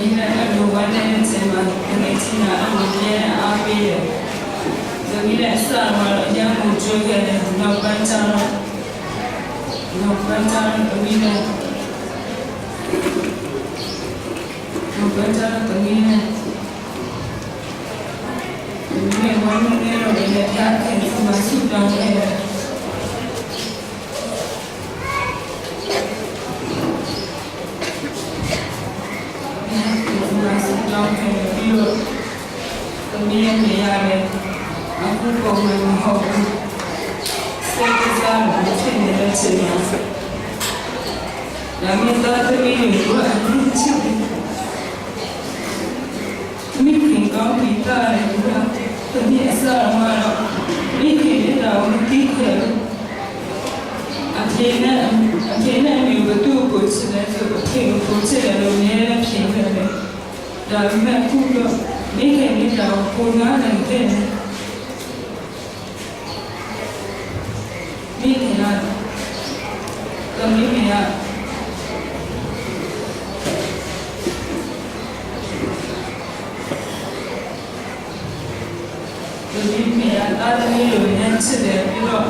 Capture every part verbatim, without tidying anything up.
သမီးလည်း အဲ့လိုဝမ်းနည်းတဲ့အချိန်မှာ သူငယ်ချင်းက အဲ့လို အမြဲတမ်းအားပေးတယ်။ သမီးလည်း အစတုန်းကတော့ အရမ်းကို ကြိုက်ခဲ့တယ်။ နောက်ပိုင်းကျတော့ နောက်ပိုင်းကျတော့ သမီးလည်း နောက်ပိုင်းကျတော့ သမီးလည်း သမီးလည်း ဝမ်းနည်းတော့ နည်းနည်း ဘုရားသခင်ဆီမှာ ဆုတောင်းခဲ့တယ်။ ဘုရားသခင်ဆီမှာ ဆုတောင်းခဲ့တယ်။ ပြီးတော့ သမီးရဲ့ နေရာလည်း အခုပုံမှန်မဟုတ်ဘူး။ စိတ်ကစားတာ ဖြစ်နေတဲ့အချိန်မှာ ဒါပေမဲ့ သားသမီးတွေကို အရမ်းချစ်တယ်။ မိခင်ကောင်းပြီး သားတယ်။ သမီး အစတုန်းကတော့ မိခင်မေတ္တာကို မသိခဲ့ဘူး။ အဖေနဲ့ အဖေနဲ့အမေ ဘယ်သူ့ကို ပိုချစ်လဲဆို အဖေကို ပိုချစ်တယ်လို့ အမြဲတမ်း ဖြေခဲ့တယ်။ ဒါပေမဲ့ အခုတော့ မိခင်မေတ္တာကို ပိုနားလည်ခဲ့တယ်။ မိခင်က သမီးမေက သမီးမေက သားသမီးတွေကို အရမ်းချစ်တယ်။ ပြီးတော့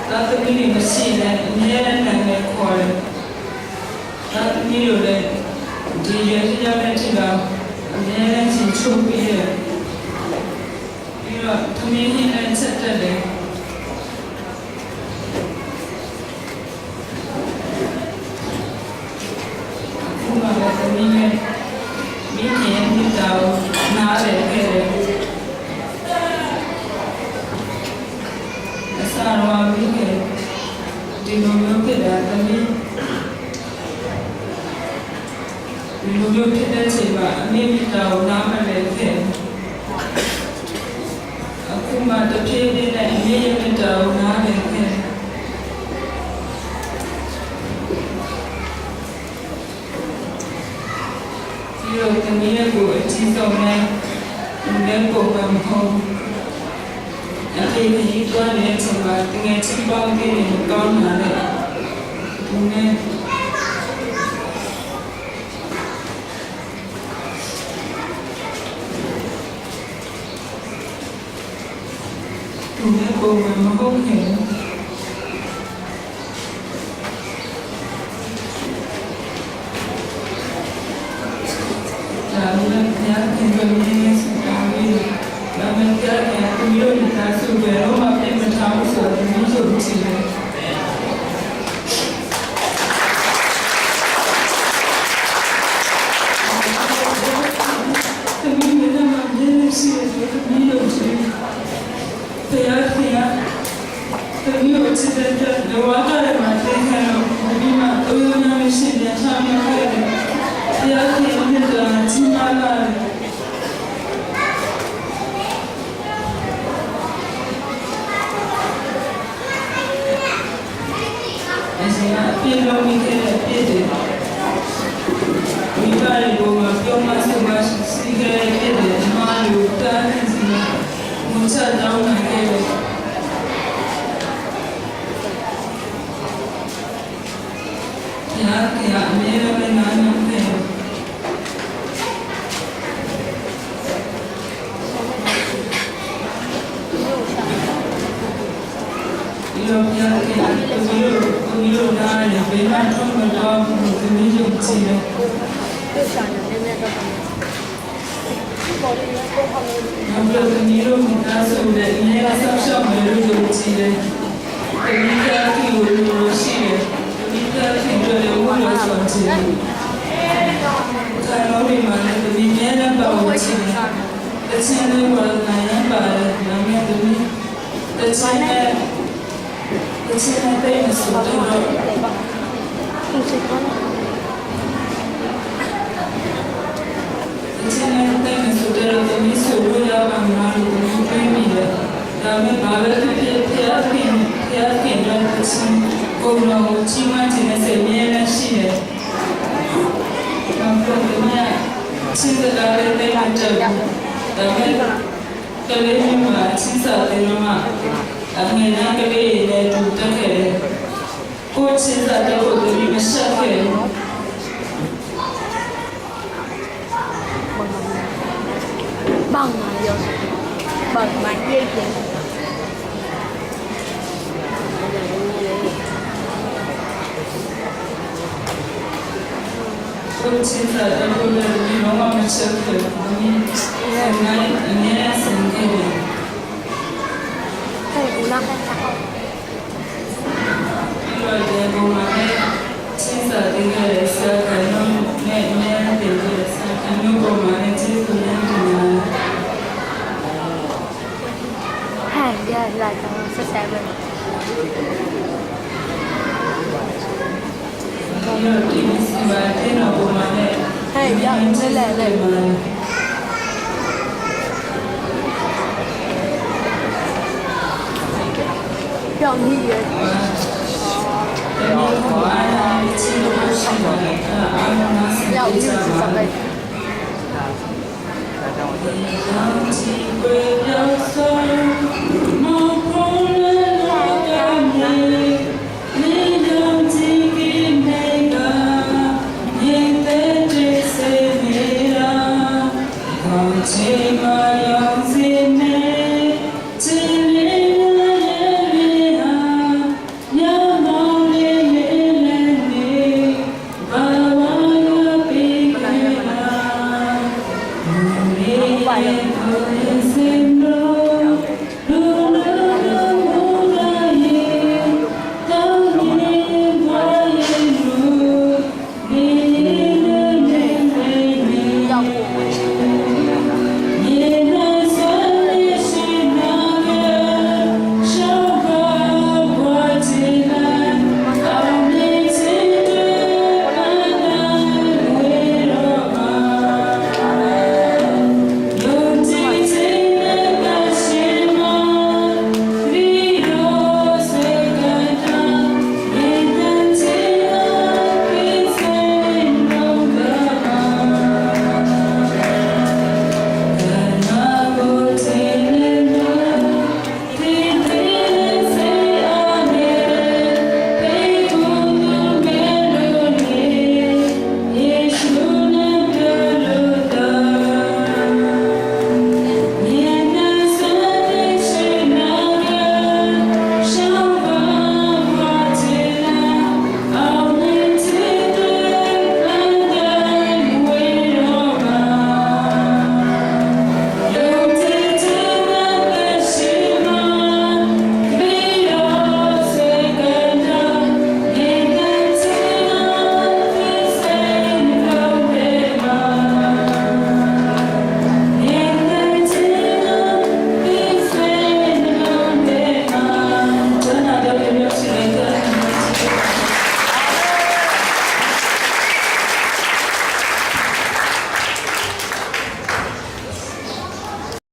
သားသမီးတွေ မရှိရင်လည်း အမြဲတမ်း နာမည်ခေါ်တယ်။ သားသမီးတွေကိုလည်း ဒီရွယ်ရောက်တဲ့အထိတောင် အမြဲတမ်း ချစ်ချစ်ပေးတယ်။ ပြီးတော့ သမီးဟင်းလည်း ချက်တတ်တယ်။ အခုမှပဲ သမီးလည်း မိခင်ရဲ့ မေတ္တာကို နားလည်ခဲ့တယ်။ အစတုန်းက မိခင် ဒီလိုမျိုးဖြစ်တာ သမီး ဒီလိုမျိုးဖြစ်တဲ့အချိန်မှာ အမေ့မေတ္တာကို နားမလည်ခဲ့ဘူး။ အခုမှ တဖြည်းဖြည်းနဲ့ အမေ့ရဲ့မေတ္တာကို နားလည်ခဲ့တယ်။ ပြီးတော့ သမီးရဲ့ကိုယ် အထီးဆုံးနဲ့ သူလည်း ပုံမှန်မဟုတ်ဘူး။ အဖေ ခရီးသွားနေတဲ့အချိန်မှာ သူငယ်ချင်းပေါင်းသင်းတွေ မကောင်းတာနဲ့ သူနဲ့ သူလည်း ပုံမှန်မဟုတ်ခဲ့ဘူး။ ဒါပေမဲ့ ဘုရားသခင်အတွက် နည်းနည်း ဆုတောင်းပေးတယ်။ ဒါပေမဲ့ ဘုရားသခင်က သူတို့မိသားစု ဘယ်တော့မှ ပစ်မထားဘူးဆိုတာ သူတို့ ယုံကြည်တယ်။ သမီး ဘယ်တော့မှ မျက်နှာရှိတယ်ဆို သမီး ယုံကြည်တယ်။ ဘုရားသခင်က သမီးကို ချစ်တဲ့အတွက် လဝကထဲမှာ သင်္ခါလို့ သမီးမှာ သုံးမျိုးများ မရှိတဲ့ ချမ်းမြောက်ခဲ့တယ်။ ဘုရားသခင်ရဲ့ မေတ္တာ ကြီးမားလာတယ်။ အရင်က အပြစ်လုပ်မိခဲ့တဲ့ အပြစ်တွေ၊ မိဘတွေပေါ်မှာ ပြောမဆိုမရှိခဲ့တဲ့ အပြစ်တွေ၊ အမှားတွေကို ဘုရားသခင်ဆီမှာ ငိုကြွေးကြောင်းပန်ခဲ့တယ်။ ဘုရားသခင်က အမြဲတမ်းပဲ နားထောင်ခဲ့တယ်။ ပြီးတော့ ဘုရားသခင်က သမီးတို့၊ သမီးတို့နားကနေ ဘယ်မှ ထွက်မသွားဘူးလို့ သမီး ယုံကြည်တယ်။ နောက်ပြီးတော့ သမီးတို့ မိသားစုကိုလည်း အမြဲတမ်း စောင့်ရှောက်မယ်လို့ ယုံကြည်တယ်။ သမီး ဘုရားသခင်ကို ယုံကြည်တယ်။ သမီး ဘုရားသခင်အတွက်လည်း ဝတ်တော်ဆောင်ခြင်း၊ အခါတော်တွေမှာလည်း သမီး အမြဲတမ်း ပါဝင်ခြင်း၊ သီချင်းတွေ ဝါသနာ ရမ်းပါတယ်။ ဒါပေမဲ့ သမီး သီချင်းနဲ့ သီချင်းနဲ့ သိပ်မဆိုတတ်တော့၊ သီချင်းနဲ့ သိပ်မဆိုတတ်တော့ သမီး ဆိုလို့ရပါ့မလားလို့ သမီး တွေးမိတယ်။ ဒါပေမဲ့ ဘာပဲဖြစ်ဖြစ် ဘုရားသခင်၊ ဘုရားသခင်အတွက် သီချင်း၊ ဂုဏ်တော်ကို ချီးမွမ်းချင်တဲ့စိတ် အမြဲတမ်းရှိတယ်။ နောက်ပြီးတော့ သမီးက ချင်းစကားလည်း သိပ်မတတ်ဘူး။ ဒါပေမဲ့ ကလေးမြို့မှာ ချင်းစာသင်တော့မှ အငယ်တန်းကလေးတွေနဲ့ အတူတက်ခဲ့တယ်။ ကိုယ့်ချင်းစာတတ်ဖို့ သမီး မလျှော့ခဲ့ဘူး။ Bang man ye ye. Hey, ulang kan cakap. Hai, ya, la tang sa seven. Hai, ya, le le le. Yang hi ye. Yang hi sa le.